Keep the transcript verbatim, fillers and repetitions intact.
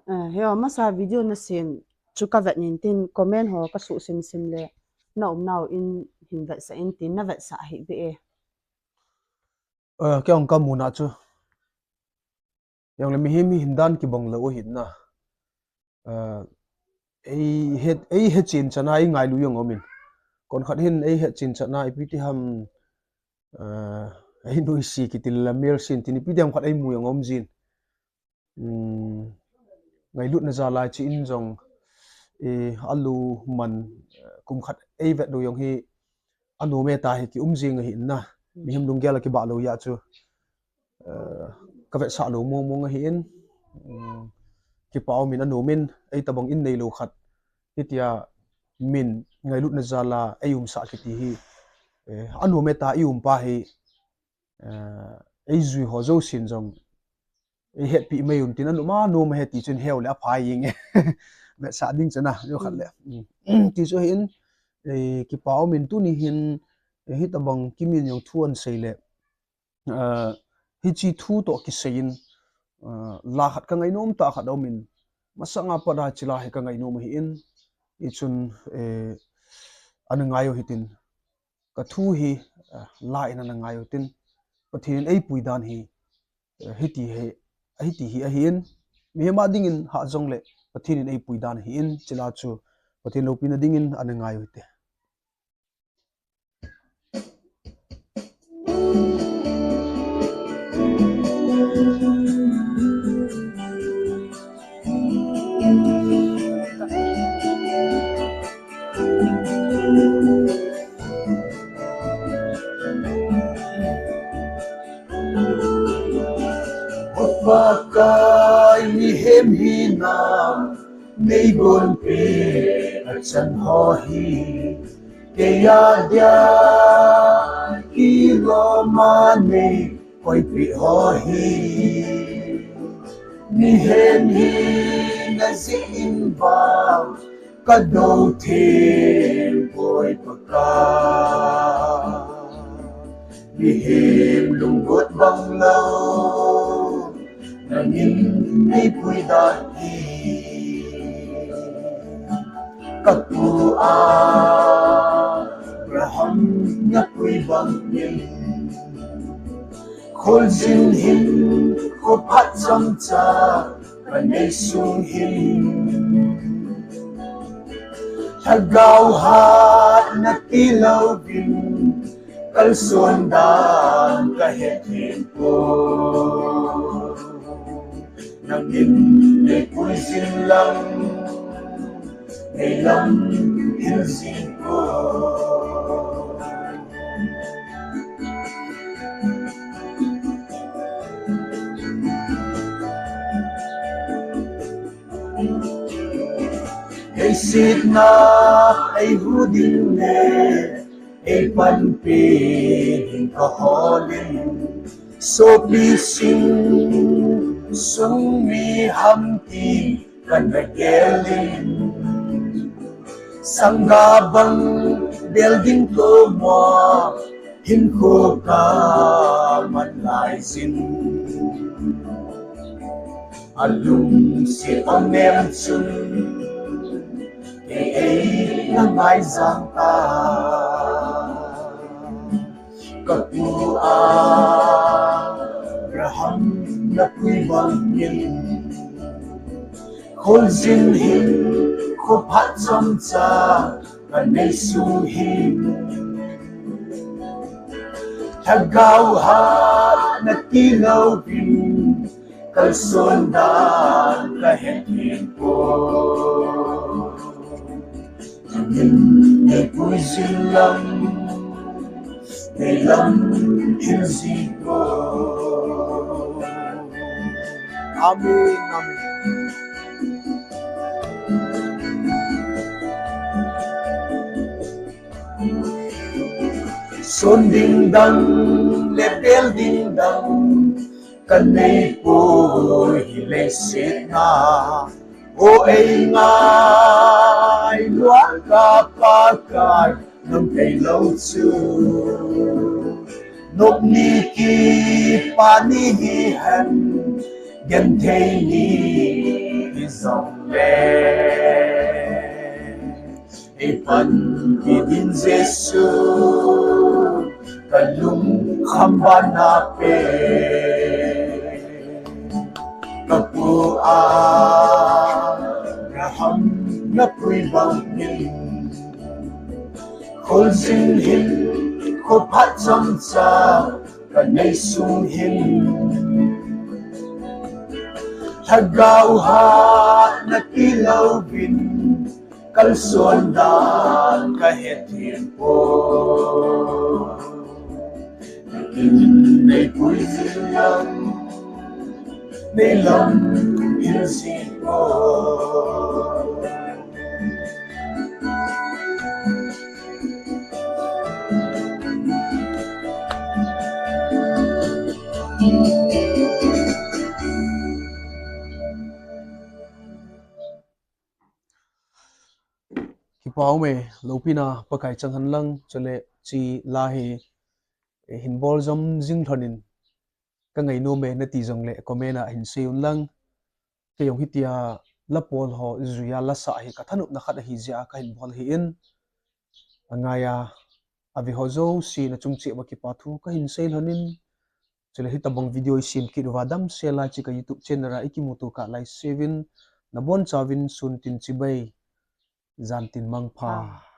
Eh, heo, masa video na sem chu ka vet nin tin comment ho ka suh sim sim le na um nau in hin vetsah in tin na vetsah hi be e. Eh, kei ong ka muna chu. Jong le mihem hi hin dan kibang lou u hin na. Eh, ei het, ei het chin chana ei ngailu jong um in. Kon khat hin ei het chin chana ipi ti ham, eh, ei nuisi kitil la mel sin tin ipi ti ham khat ei mu jong um jin. Um, ngailutna jal a chi in jong, eh, alu man, eh, kum khat ei vet lou jong hi anom e ta hi ki um jing ahi in na. Mihem lunggel a kibah lou jeh chu, eh, ka vetsah lou mong mong ahi in, um, kipa um in anom in, ei tabang in nei lou khat hitia min ngailutna jal a ei umsah kiti hi, eh, anom e ta i um pa hi, eh, ei jui ho jousen jong ei hetpi mai un tin anom a nom ahi ti chun heu le aphai jing e. Vetsah ding chana, jo khat le. Mm. Ti chu ahi in, eh, kipa um in tuni hin, eh, hitabang kimin jong thu ahin sei le, eh, hichi thu toh kisai in, eh, la khat ka ngainom tah khat um in, masanga pat a chi la hi ka ngainom ahi in, i chun, eh, ana ngai u hitin, ka thu hi, eh, la in ana ngai u tin, Pathen in ei pui dan hi, eh, hiti hi, hiti hi ahi in, mihem a dingin hah jong le, Pathen in ei pui dan ahi in, chi la chu Pathen loupina dingin ana ngai u hite. Pakai, mihem hina nei gonpeh achan ho hi, kei a dia kilom a nei koipeh ho hi. Mihem hina jeh in vang ka dou them poi Pakai. Mihem lunggot bang lou, nangin nei pui dan hi. Ka pu Abraham na pui bang in, kholjin hin, khophat chomcha ka nei sung hin, lhagao hatna tilou vin, kalson dan ka het lheh poi. Nangin nei pui jin lang, nei lam hil jing poi. Leiset na ei hu ding le ei panpi ding ka hol in, sopi sing sung mi ham tin ka na gel in, sangga bang bel ding toh mo, hinkho ka man lai jin. Alungset anem chun, kei ei na ngai jang ta. Ka pu Abraham na pui bang in, kholjin hin, khophat chomcha ka nei sung hin, lhagao hatna tilou vin, kalson dan ka het lheh poi. Nangin nei pui jin lang, nei lam hil jing poi. Amen, amen. Son ding dang le bel ding dang ka nei poi hi leiset na. O ei ngailu a ka Pakai, nang thei lou chu. Nop ni kipa ni hi hen, genthei ni hi Zong le, ei pan kit in Jesu, ka lungkham bana pen. Ka pu Abraham na pui bang in, khol jing hin, khol phat chomcha ka nei sung hin. Lhagao hatna tilou vin, kalson dan ka hethem poi. Nei pui jing lang, nei lam hin jing poi. Kipa ume, loupina Pakai chang hen lang, chule hiche la hi, eh, hin bol jom jing lhon in, ka ngai nom e nati jongle comment a hin sei un lang. Kei jong hitia la bol ho jui a la sah hi ka thanopna khat ahi jeh a ka hin bol ahin. Angai a, ave ho jouse na chung cheh uva kipa thu ka hin sei lhon in. Chule hitobang video i sem kit uva damsel a hiche ka YouTube channel a i kimuto kah lai seuvin, na bonchauvin sun tin chibai, jan tin mangpha. Ah.